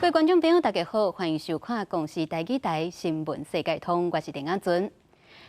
各位觀眾朋友，大家好，歡迎收看公視台語台新聞世界通，我是鄭亞尊。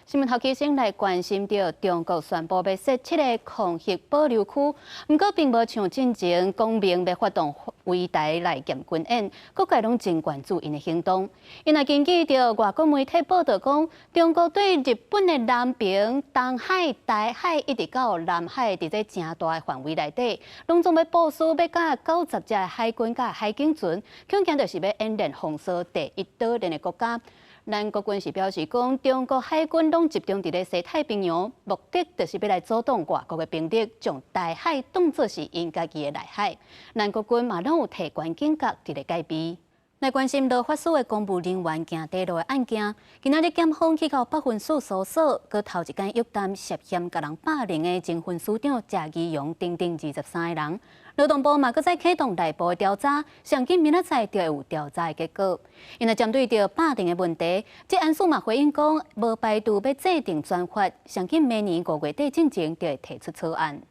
新聞頭期先來關心著中國宣布欲設七个空域保留區，毋過並無像進前講明欲發動圍台來驗軍演，各界攏真關注𪜶的行動。𪜶若根據著外國媒體報導講，中國對日本的南爿、東海、台海一直到南海，佇這誠大的範圍內底，攏總欲部署欲佮90隻海軍佮海警船，恐驚就是欲演練封鎖第一島鏈的國家。咱國軍是表示講，中國海軍攏集中佇咧西太平洋，目的就是欲來阻擋外國的兵力，將台海當作是𪜶家己的內海。咱國軍嘛攏有提懸警覺佇咧戒備。來關心羅發署的公務人員行短路的案件，今仔日檢方去到北分署搜索，閣頭一工約談涉嫌共人霸凌的前分署長謝宜容等等23個人。勞動部嘛，閣再啟動內部的調查，上緊明仔載就會有調查的結果。𪜶若針對著霸凌的問題，職安署嘛回應講，無排除欲制定專法，上緊明年5月底進前就會提出草案。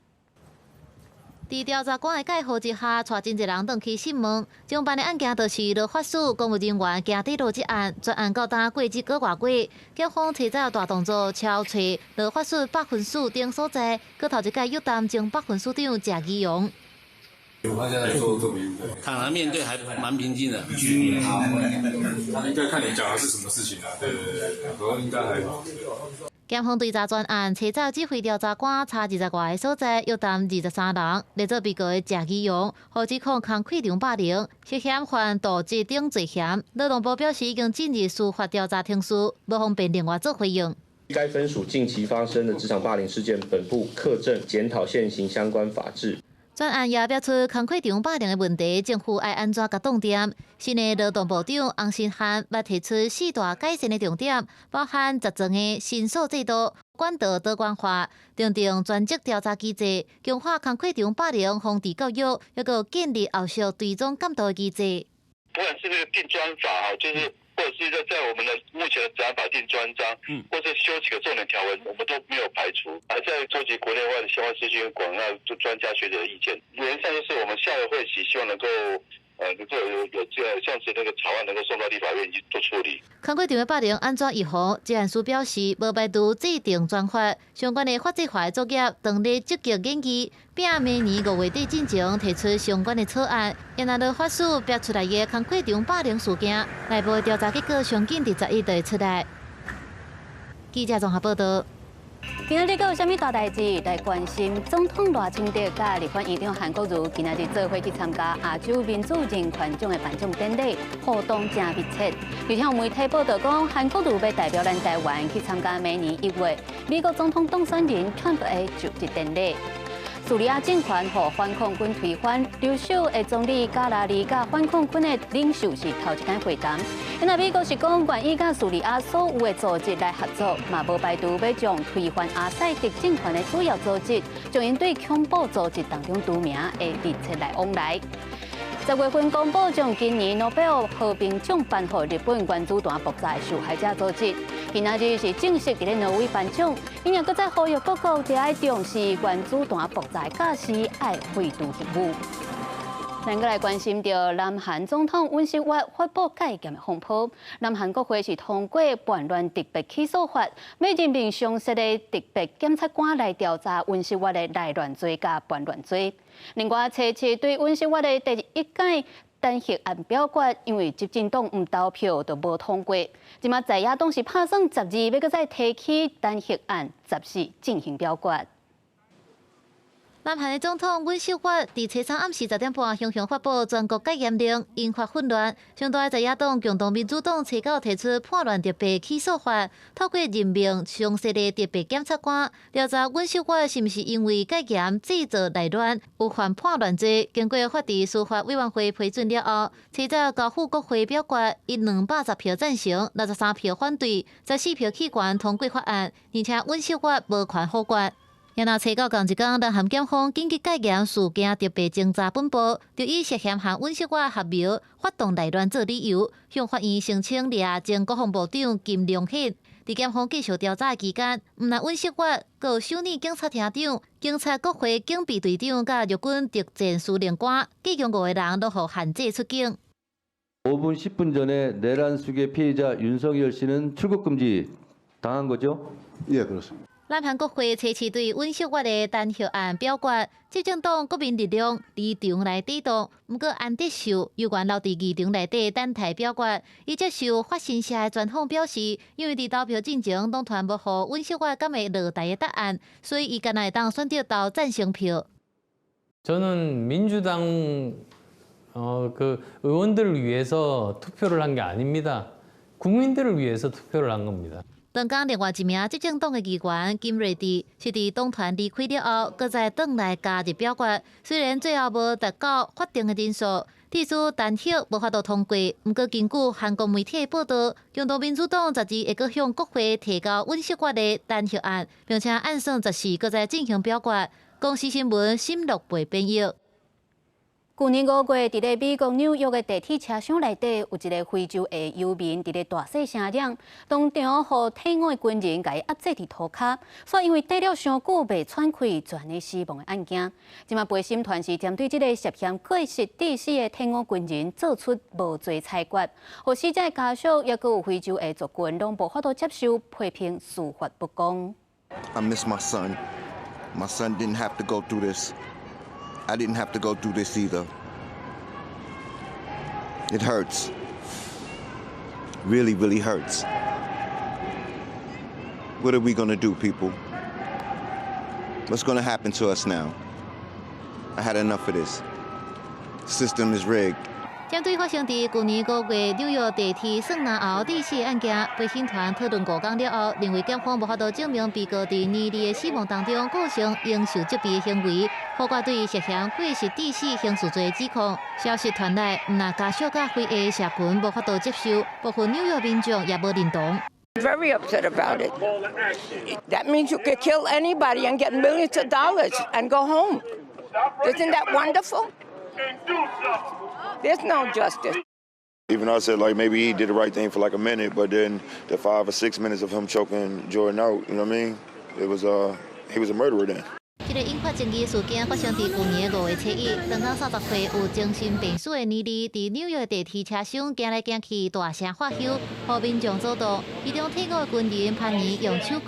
佇調查官的介紹之下，帶真濟人轉去訊問。偵辦的案件就是羅發署公務人員行短路這案，專案到今過一個外月，檢方提早大動作抄揣羅發署北分署等所在，閣頭一擺約談前北分署長謝宜容。他現在做做坦然面對，還蠻平靜的。應該看你講的是什麼事情啊？對對對，不過應該還好。檢方追查專案，提早指揮調查官查20外个所在，約談23人，列做被告的謝宜容，予指控工課場霸凌，涉嫌犯瀆職等罪嫌。勞動部表示已經進入司法調查程序，無方便另外做回應。該分署近期發生的職場霸凌事件，本部課正檢討現行相關法制。專案也表出工課場霸凌的問題，政府愛按怎共擋定？新的勞動部長洪申翰捌提出四大改善的重點，包含實裝的申訴制度、管道多元化、訂定專職調查機制、強化工課場霸凌防治教育，抑閣建立後續追蹤監督的機制。不管是那個定專法啊，就是或者是在我們的目前的職安法定專章，或者修幾個重點條文，我們都沒有排除。還在收集國內外的相關資訊，廣納就專家學者的意見。原則上就是我們下個會期希望能夠，能夠有這樣子那個草案能夠送到立法院去做處理。工課場的霸凌按怎預防？職安署表示，無排除制定專法，相關的法制化的作業，當咧積極研議，並明年5月底進前提出相關的草案。若羅發署爆出來的工課場霸凌事件，內部調查結果上緊佇11就會出來。記者綜合報導。今仔日閣有啥物大代誌來關心？總統賴清德佮立法院長韓國瑜今仔日做伙去參加亞洲民主人權獎的頒獎典禮，互動誠密切。而且有媒體報導講，韓國瑜欲代表咱台灣去參加明年1月美國總統當選人川普的就職典禮。敘利亞政權予反抗軍推翻，留守的總理加拉尼佮反抗軍的領袖是頭一擺會談。那美國是講願意佮敘利亞所有的組織來合作，嘛無排除欲將推翻阿薩德政權的主要組織，將𪜶對恐怖組織當中除名的密切來往來。10月份公布將今年諾貝爾和平獎頒予日本原子彈爆炸的受害者組織，今仔日是正式佇咧挪威頒獎。𪜶也閣再呼籲各國著愛重視原子彈爆炸的教師愛廢除核武。咱閣來關心著南韓總統尹錫悅發布戒嚴的風波。南韓國會是通過叛亂特別起訴法，欲任命常設的特別檢察官來調查尹錫悅的內亂罪佮叛亂罪。另外，初七對尹錫悅的第一屆彈劾案表決，因為執政黨毋投票就無通過。這馬在野黨是拍算12欲閣再提起彈劾案，14進行表決。南韓的總統尹錫悅佇初三暗時10點半，雄雄發布全國戒嚴令，引發混亂。上大的在野黨共同民主黨初九提出叛亂特別起訴法，透過任命常設的特別檢察官調查尹錫悅是毋是因為戒嚴製造內亂，有犯叛亂罪。經過法制司法委員會批准了後，初早交付國會表決，以210票贊成、63票反對、14票棄權通過法案，而且尹錫悅無權否決。然後初九仝一工，南韓檢方緊急戒嚴事件特別偵查本部，就以涉嫌和尹錫悅合謀發動內亂做理由，向法院申請掠前國防部長金龍顯。佇檢方繼續調查的期間，毋但尹錫悅，閣有首爾警察廳長、警察國會警備隊長佮陸軍特戰司令官，計共五个人攏予限制出境。 5분 10분 전에 내란 수괴 피의자 윤석열 씨는 출국 금지 당한 거죠? 예, 그렇습니다. 南韓國會初試對尹錫悅的彈劾案表決，執政黨國民力量離場來抵擋。毋過安德秀猶原留佇議場內底等待表決。伊接受法新社的專訪表示，因為佇投票進前，黨團無予尹錫悅敢會落台的答案，所以伊干焦會當選擇投贊成票。 저는 민주당 그 의원들을 위해서 투표를 한 게 아닙니다. 국민들을 위해서 투표를 한 겁니다. 同工另外一名執政黨的議員金瑞智是佇黨團離開了後，閣再轉來加入表決。雖然最後無達到法定的人數，致使彈劾無法度通過。毋過根據韓國媒體報道，共同民主黨12會閣向國會提交尹錫悅的彈劾案，並且按算14閣再進行表決。公視新聞沈樂貝編譯。去年5月，佇咧美國紐約的地鐵車廂內底，有一个非洲裔遊民佇咧大細聲嚷，當場予退伍的軍人共伊壓制佇塗跤，煞因為綴了傷久袂喘氣，全的死亡的案件。這馬陪審團是針對這个涉嫌過失致死的退伍軍人做出無罪裁決，予死者的家屬抑閣有非洲裔族群攏無法度接受，批評司法不公。 I miss my son. My son didn't have to go through this. I didn't have to go through this either. It hurts. Really, really hurts. What are we gonna do, people? What's gonna happen to us now? I had enough of this. System is rigged. 針對發生佇舊年5月紐約地鐵送男後致死案件，陪審團討論5工了後，認為檢方無法度證明被告佇年兒的死亡當中構成應受責備的行為，否決對涉嫌過失致死刑事罪的指控。消息傳來，毋但家屬佮非裔社群無法度接受，部分紐約民眾也無認同。 Very upset about it. That means you could kill anybody and get millions of dollars and go home. Isn't that wonderful? There's no justice. Even I said, like, maybe he did the right thing for like a minute, but then the 5 or 6 minutes of him choking Jordan out, you know what I mean? It was he was a murderer then. 這个引發爭議事件發生佇舊年5月初1，當天30歲有精神病史的年兒，佇紐約地鐵車廂行來行去，大聲發囂，予民眾阻擋。其中退伍的軍人潘尼用手銬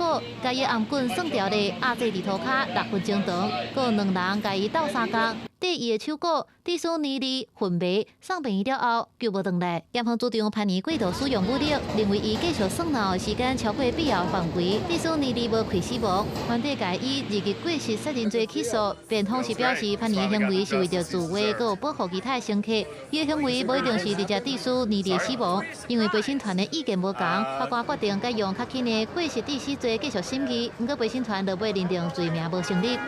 共伊頷頸栓牢咧，壓制佇塗跤6分鐘長，閣有兩人共伊鬥相共。綴伊的手銬，致使年兒昏迷，送病院了後救無轉來。檢方主張潘尼過度使用武力，認為伊繼續耍鬧的時間超過必要範圍，致使年兒無氣死亡。團隊共以二級過失殺人罪起訴。辯方是表示潘尼的行為是為著自衛，閣有保護其他的乘客，伊的行為無一定是直接致使年兒死亡。因為陪審團的意見無仝，法官決定改用較輕的過失致死罪繼續審議。毋過陪審團落尾認定罪名無成立。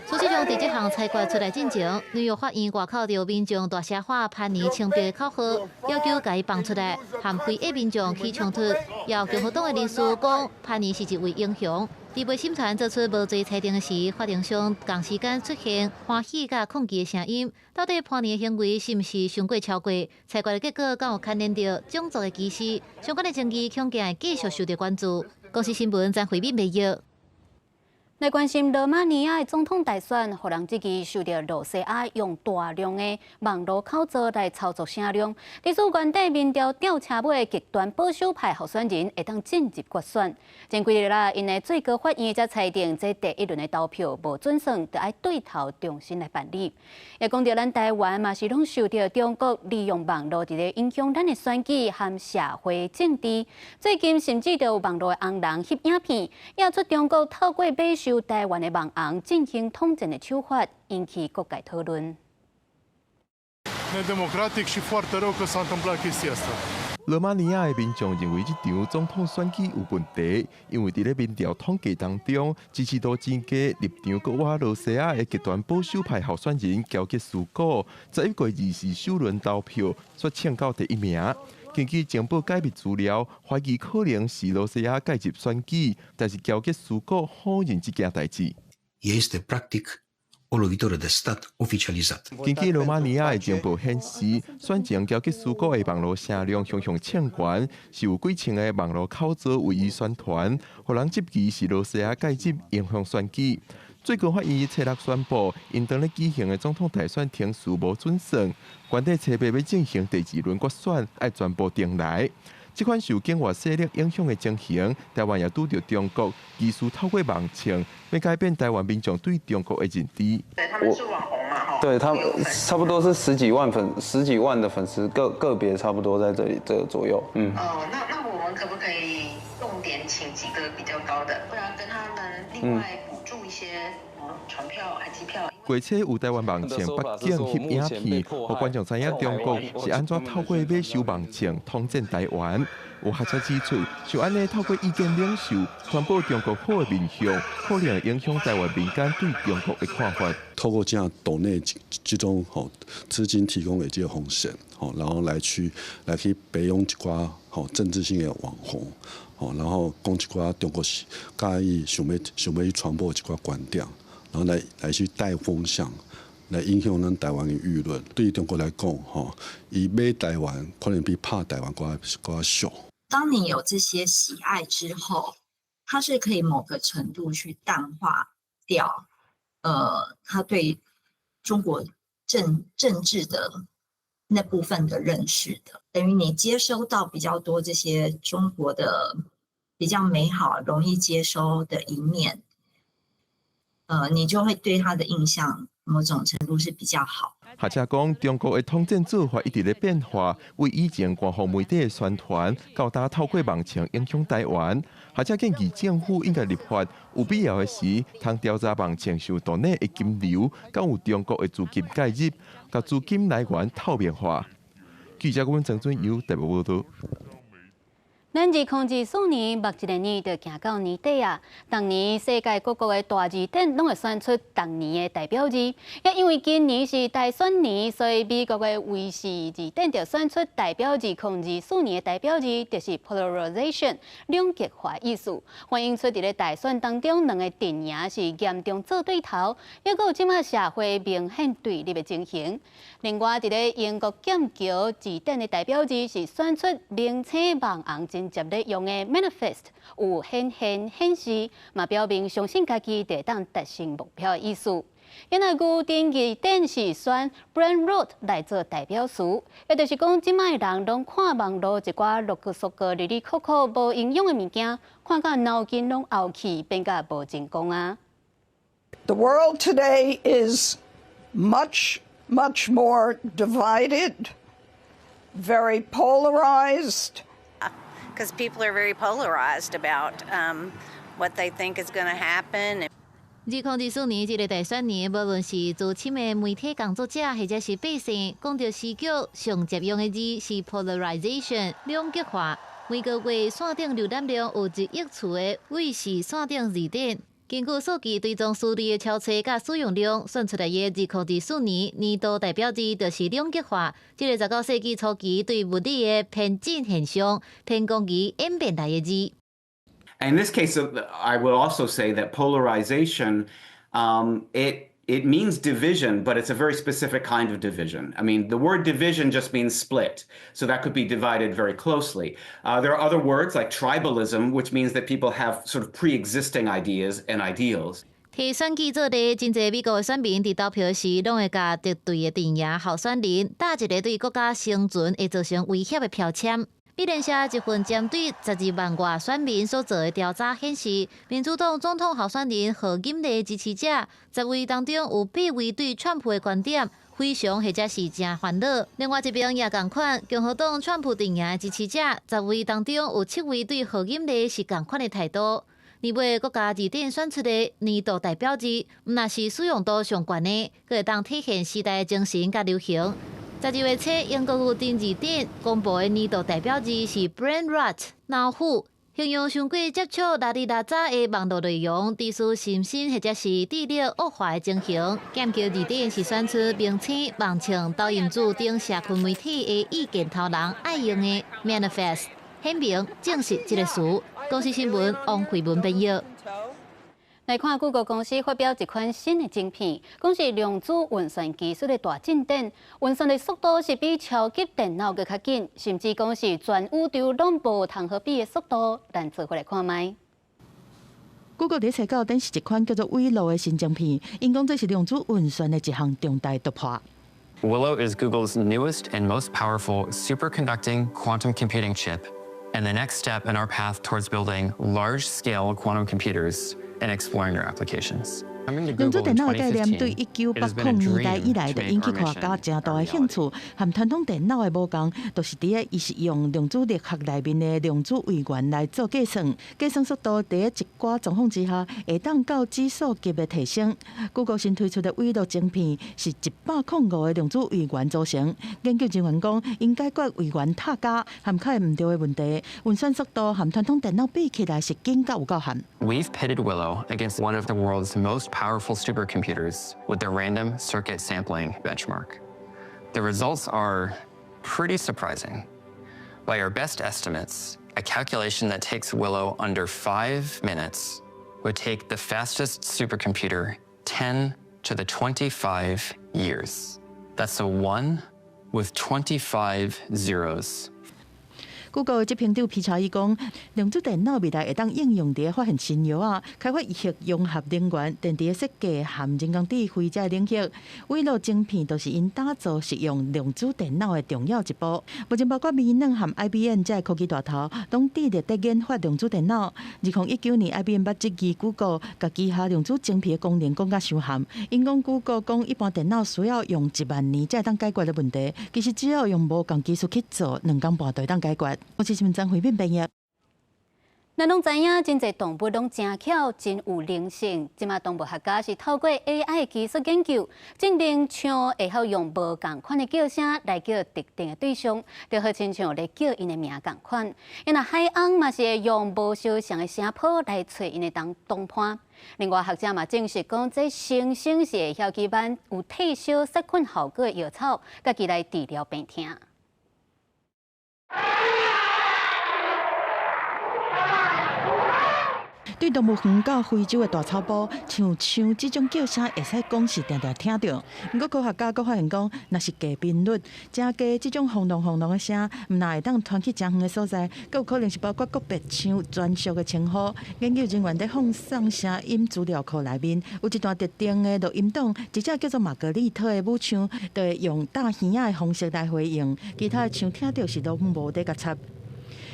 事實上，佇這項裁決出來進前，紐約法院外口就有民眾大聲喊潘尼槍斃的口號，要求共伊放出來，和非裔民眾起衝突。也有共和黨的人士講，潘尼是一位英雄。佇陪審團做出無罪裁定時，法庭上仝時間出現歡喜佮抗議的聲音。到底潘尼的行為是毋是傷過超過？裁決的結果敢有牽連著種族的歧視？相關的爭議恐驚會繼續受到關注。公視新聞張惠敏報導。來關心羅馬尼亞的總統大選，予人質疑受著羅西亞用大量的網路口座來操作聲量，致使原底民調吊車尾的極端保守派候選人會當進入決選。前幾日啦，𪜶的最高法院才裁定，這第一輪的投票無準算，著愛對頭重新來辦理。也講著咱台灣嘛是攏受著中國利用網路佇咧影響咱的選舉和社會政治。最近甚至著有網路的紅人翕影片，影出中國透過買收台灣的網紅進行統戰的手法，引起各界討論。 Nedemocratic și foarte rău că s-a întâmplat chestia asta. 羅馬尼亞的民眾認為這場總統選舉有問題，因為佇咧民調統計當中，支持度真低、立場閣倚羅西亞的極端保守派候選人喬吉斯古，11月24首輪投票煞衝到第一名。根據情報解密資料，懷疑可能是羅西亞介入選舉，但是喬吉斯古否認這件代誌。 Este practic O lovitură de stat oficializată. 根據羅馬尼亞的情報顯示，選前交給蘇國的網路聲量雄雄衝懸，是有幾千个網路口座為伊宣傳，予人質疑是羅西亞介入影響選舉。最高法院初六宣布，𪜶當咧舉行的總統大選程序無準算，原底初八欲進行第二輪決選，愛全部重來。這款受境外勢力影響的情形，台灣也拄著中國疑似透過網情，欲改變台灣民眾對中國的認知。對，他們是網紅嘛，對他們差不多是十幾萬粉，十幾萬的粉絲，個個別差不多在這裡這個左右。嗯。哦，那我們可不可以重點請幾個比較高的，不然跟他們另外補助一些船票還機票？過去有台灣網情北京翕影片，予觀眾知影中國是按怎透過買收網情統戰台灣。有學者指出，像按呢透過意見領袖傳播中國好的面向，可能會影響台灣民間對中國的看法。透過這樣抖內這種吼資金提供的這個風險，吼，然後來去培養一寡吼政治性的網紅，吼，然後講一寡中國是佮意想欲去傳播一寡觀點，然後來去帶風向，來影響咱台灣的輿論。對於中國來講，吼，伊買台灣可能比拍台灣閣較俗。當你有這些喜愛之後，它是可以某個程度去淡化掉，他對中國政治的那部分的認識的，等於你接收到比較多這些中國的比較美好、容易接收的一面，你就會對他的印象某種程度是比較好。學者講，中國的統戰做法一直咧變化，為以前官方媒體的宣傳，到今透過網情影響台灣。學者建議政府應該立法，有必要的時，通調查網情受抖內的金流，敢有中國的資金介入，共資金來源透明化。記者阮陳俊友台北報導。咱2024年目一个年就行到年底啊！逐年世界各國的大字典攏會選出逐年的代表字。也因為今年是大選年，所以美國的維氏字典就選出代表2024年的代表字，就是 polarization 兩極化意思。反映出佇咧大選當中，兩個陣營是嚴重做對頭，抑閣有這馬社會明顯對立的情形。另外，佇咧英國劍橋字典的代表字是選出明星網紅真捷咧用的 manifest，有顯現顯示，嘛表明相信家己會當達成目標的意思。因為牛津字典是選 brain rot 來做代表詞，也就是講，這擺人攏看網路一寡陸陸續續、哩哩扣扣無營養的物件，看甲腦筋攏漚去，變甲無精光啊。 The world today is much, much more divided, very polarized. Because people are very polarized about what they think is going to happen. 2024年這个大選年，無論是資深的媒體工作者，或者是百姓，講著時局上捷用的字是 polarization 兩極化。每個月線頂瀏覽量有1億次的衛視線頂字典，根據數據追蹤數字的超冊佮使用量，選出來的2024年年度代表字就是兩極化。這个19世紀初期對物理的偏振現象、偏光儀演變來的字。 In this case, I will also say that polarization, it means division, but it's a very specific kind of division. I mean, the word division just means split, so that could be divided very closely. There are other words like tribalism, which means that people have sort of pre-existing ideas and ideals. 提選舉做例，真濟美國的選民佇投票時，攏會共敵對的陣營候選人打一个對國家生存會造成威脅的標籤。美聯社一份針對12萬外選民所做的調查顯示，民主黨總統候選人賀錦麗支持者10位當中有8位對川普的觀點非常或者是誠煩惱。另外一邊也仝款，共和黨川普陣營的支持者10位當中有7位對賀錦麗是仝款的態度。年尾國家字典選出的年度代表字，毋但是使用度上懸的，閣會當體現時代精神佮流行。12月初，英國牛津字典公布的年度代表字是 brain rot 腦腐，形容傷過接觸邋裡邋雜的網路內容，致使心身或者是智力惡化的情形。劍橋字典是選出明星、網紅、抖音主等社群媒體的意見頭人愛用的 manifest，顯明證實這个詞。公視新聞王慧文編譯。來看，谷歌公司發表一款新的晶片，講是量子運算技術的大進展，運算的速度是比超級電腦閣較緊，甚至講是全宇宙攏無通予比的速度。咱做伙來看覓。谷歌佇初九展示一款叫做 Willow 的新晶片，𪜶講這是量子運算的一項重大突破。 Willow is Google's newest and most powerful superconducting quantum computing chip, and the next step in our path towards building large-scale quantum computers and exploring their applications. 量子電腦的概念對1980年代以來就引起科學家誠大的興趣，和傳統電腦的無仝，就是佇咧伊是用量子力學內面的量子位元來做計算，計算速度佇咧一寡狀況之下會當到指數級的提升。谷歌新推出的 Willow 晶片是105個量子位元組成，研究人員講，𪜶解決位元疊加和較會毋著的問題，運算速度和傳統電腦比起來是緊甲有夠限。 We've pitted Willow against one of the world's most powerful supercomputers with the random circuit sampling benchmark. The results are pretty surprising. By our best estimates, a calculation that takes Willow under 5 minutes would take the fastest supercomputer 10 to the 25 years. That's a 1 with 25 zeros. 谷歌執行長皮查伊講，量子電腦未來會當應用佇發現新藥仔、開發醫學融合能源、電池設計和人工智慧這領域。Willow 晶片都是𪜶打造實用量子電腦的重要一步。目前包括微軟和 IBM 這科技大頭，攏致力佇研發量子電腦。2019年，IBM 捌質疑谷歌共旗下量子晶片的功能講甲傷譀。𪜶講谷歌講一般電腦需要用1萬年才會當解決的問題，其實只要用無仝技術去做，2工半就會當解決。我是新聞張惠敏編譯。咱攏知影，真濟動物攏誠巧，真有靈性。這馬動物學家是透過 AI 技術研究，證明象會曉用無仝款的叫聲來叫特定的對象，就好親像咧叫𪜶的名仝款。因為海鶯嘛是會用無相像的聲波來揣𪜶的同同伴。另外，學者嘛證實講，這猩猩是會曉去聞有退燒殺菌效果的藥草，家己來治療病疼。對動物園到非洲的大草埔，像象這種叫聲會使講是定定聽著。毋過科學家閣發現講，若是低頻率、誠低這種轟隆轟隆的聲，毋但會當傳去誠遠的所在，閣有可能是包括個別象專屬的稱呼。研究人員佇放送聲音資料庫內面，有一段特定的錄音檔，一隻叫做瑪格麗特的母象，就會用打耳仔的方式來回應，其他的象聽著是攏無咧共插。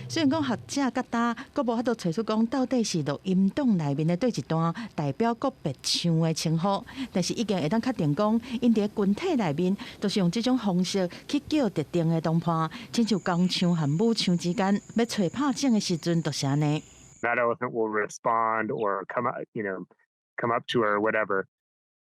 雖然講學者佮今閣無法度揣出講到底是錄音檔內面的佗一段代表個別象的稱呼，但是已經會當確定講，𪜶佇群體內面都是用這種方式去叫特定的同伴，親像公象和母象之間欲揣拍種的時陣，就是按呢。 That elephant will respond or come up to her or whatever.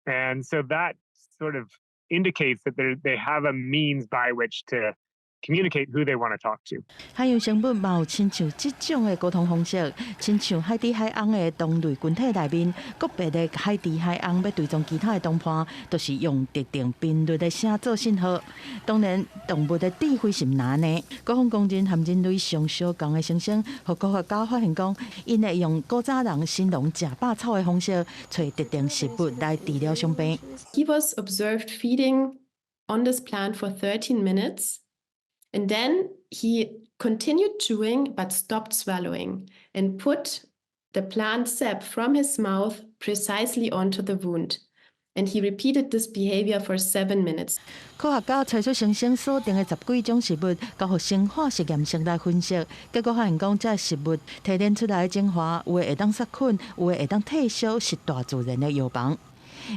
And so that sort of indicates that they have a means by which to communicate who they want to talk to. 海洋生物嘛有親像這種的溝通方式，親像海豬海鶯的同類群體內面，個別的海豬海鶯欲追蹤其他的同伴，都是用特定頻率的聲做信號。當然，動物的智慧是毋按呢。各方公認和人類上相仝的猩猩，予科學家發現講，𪜶會用古早人神農食百草的方式，揣特定食物來治療傷病。 He was observed feeding on this plant for 13 minutes. And then he continued chewing but stopped swallowing and put the plant sap from his mouth precisely onto the wound. And he repeated this behavior for 7 minutes. 科學家揣出猩猩鎖定的十幾種食物，交予生化實驗室來分析，結果發現講，這食物提煉出來的精華，有的會當殺菌，有的會當退燒，是大自然的藥房。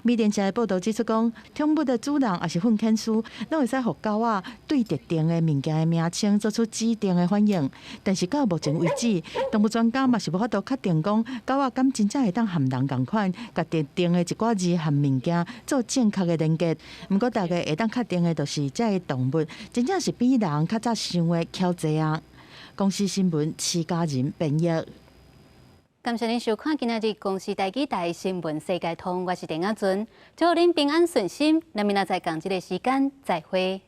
美聯社的報導指出講，寵物的主人抑是訓犬師，攏會使予狗仔對特定的物件的名稱做出指定的反應。但是到目前為止，動物專家嘛是無法度確定講，狗仔敢真正會當和人仝款，共特定的一寡字和物件做正確的連結。毋過大家會當確定的，就是這个動物真正是比人較早想的巧濟啊！公視新聞徐家仁編譯。感謝您收看今仔日公視台語台新聞世界通，我是鄭亞尊，祝您平安順心。咱明仔載仝這个時間再會。